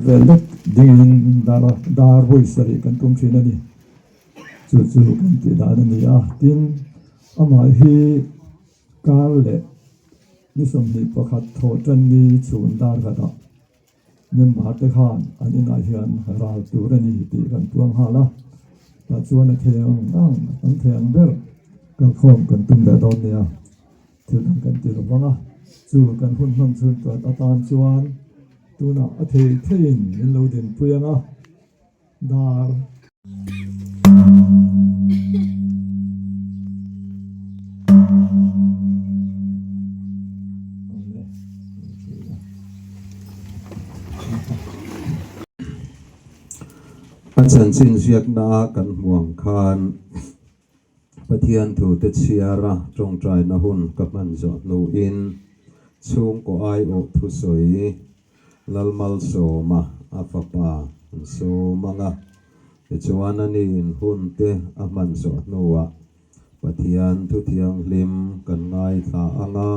Vel lek dingin dar dar vawi sarih kan tum thin a ni. Chu chu kan tih dan a ni a, tin amah hi kar leh ni 21 thawh tan ni chhun dar khatah member te khan an inah hian ral tur a ni tih kan puang nghal a, tah chuan a thei ang ang an thei ang ber kalkhawm kan tum leh dawn nia thil dang kan ti lo vang a, chu kan hun hman chhun tuat atan chuan tunah a thei theiin min lo dinpui ang a, dar. A chanchin ziakna kan hmu ang khan Pathian thute chhiara tawngtaina hun ka hman zawh hnuin chhungkaw aiawh thusawi Lalmalsawma a fapa an sawm ang a, tichuan a niin hunte a hman zawh hnuah Pathian thu thianghlim kan ngaithla ang a,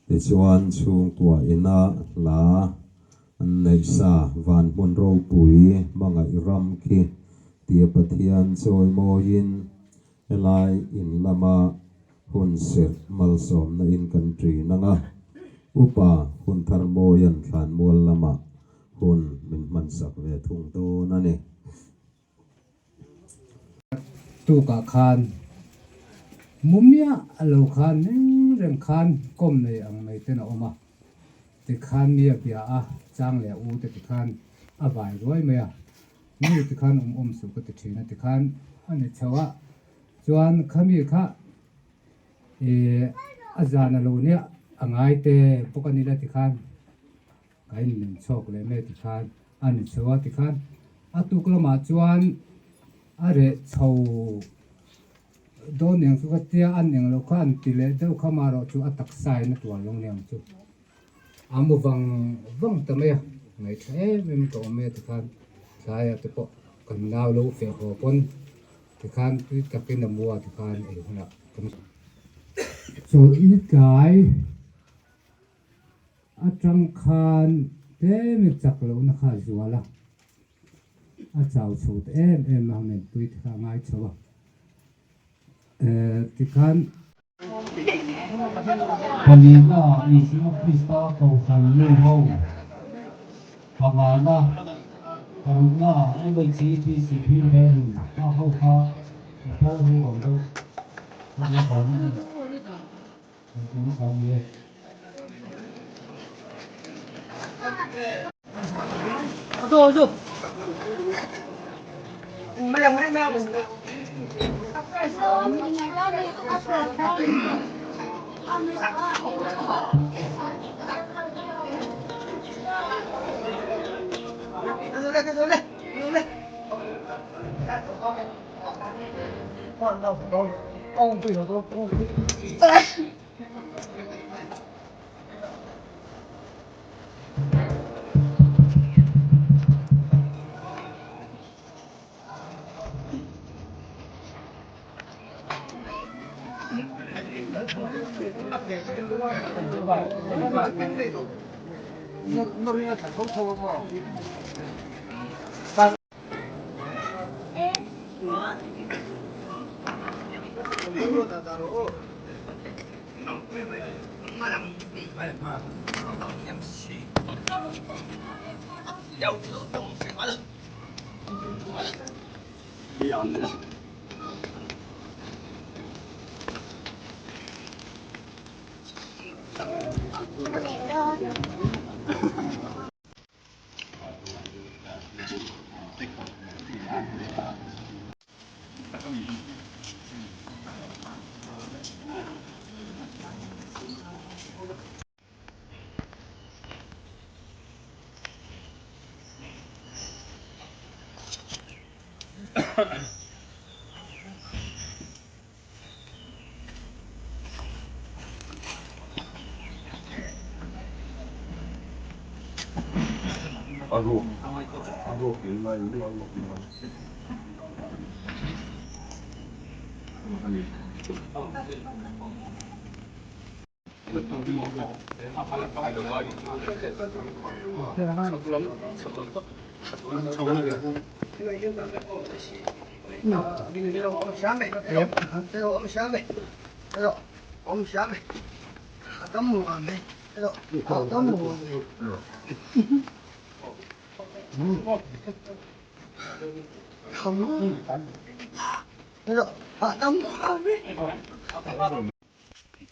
tichuan chhungkua ina hla an neih sa van hmun ropui hmangaih ram khi tia Pathian chawimawiin helai in lama. Hunserh malsawmna in kan ṭin ang a, Upa Huntharmawia'n thlanmual lamah hun min hmansak ve thung dawn a ni. Tukah khan mu miah lo khan reng reng khan kawm nei ang mai ten a awm a, tikhan mi a bia a, chang leh a u te tikhan a vai ruai mai a, nu tikhan awm awm suh ka ti thin a tikhan a ni chho a, chuan khami kha ih a zan a lo nia a ngai te bawk a ni la tikhan. Ka in min chhawk leh mai tikhan a ni chho a tikhan a tuk lamah chuan a reh chho dawn eng chu ka tia an eng lo kha an ti leh deuh kha amaherawh chu a taksa in a tuar lo niang chu a mu vang vang ta mai a ngaihṭha em em ka awm mai a tikhan tlaiah te pawh kan nau lo feh haw pawn tikhan tui takin a mu a tikhan ei hunah kan chawlhni tlai. Atang khan tlem in chak lohna kha a zual a, a chau chho ta em em a, menpui te kha a ngai chho a, tikhan. Palina Isua Krista Kohhran nu ho pangana parukna MHEPC Phirveng a ho kha a pawh hu awm deuh a nia kan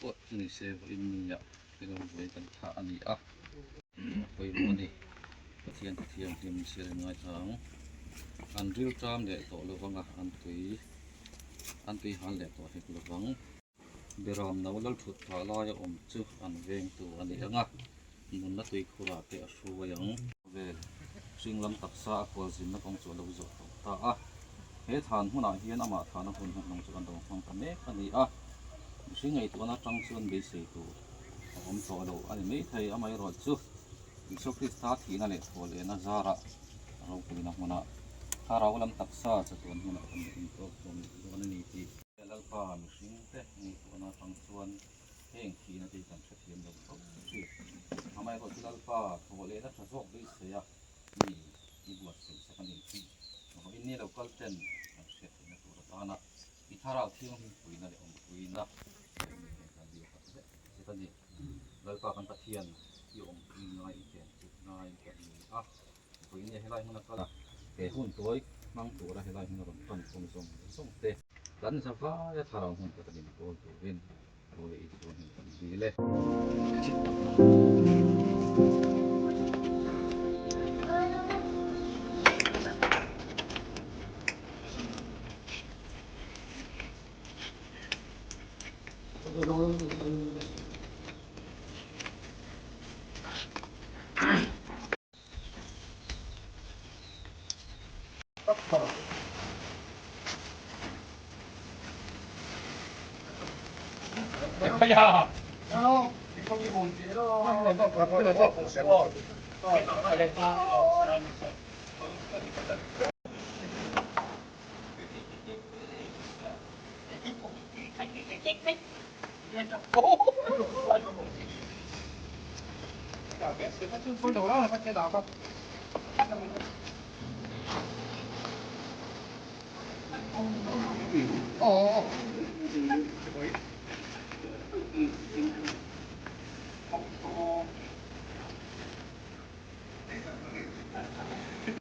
Pawh chu ni se vawiin nia rilru kan thah a ni a, a pawimawh a ni. Pathian Pathianghlim sir in ngaithla ang. An rilṭam leh tawh lo vang a, an tui an tui hal leh tawh hek lo vang. Beram no lal thut phah laia awm chu an veng tur a ni ang a, nunna tuikhurah te a hruai ang. Vel hring lam taksa a kual zinna kawng chu a lo zawh tawh ta a. He than hmunah hian amah thana hun hnuhnung chu an lo hmang ta mek a ni a. Mihring ngaihtuahna atang chuan beisei tur a awm tawh lo a ni maithei. Amaherawhchu chu Isua Krista thihna leh thawhlehna zarah ropuina hmunah thlarau lam taksa chatuan hmunah kan intawk hlawm leh dawn a ni tih Lalpa mihringte ngaihtuahna atang chuan heng thihna te hi kan hrethiam lo fo thin. Amaherawhchu chu Lalpa thawhlehna tha zawk beisei a mi i buatsaih sak a ni tih vawiin ni lo kal ten kan hriat theihna tur atana i thlarau thianghlim puina leh awmpuina. Kan dil tak zet zet a ni. Lalpa kan Pathian i awmpui ngai i chen chilh ngai kan ni a. Vawiin helai hmun a kal a, he hun tawi hmang tura helai hmun a rawn pan khawm zawng zawng te. Kan zavai a thlarau hmun tak a din tawn turin Thu leh Isua hming kan dil e.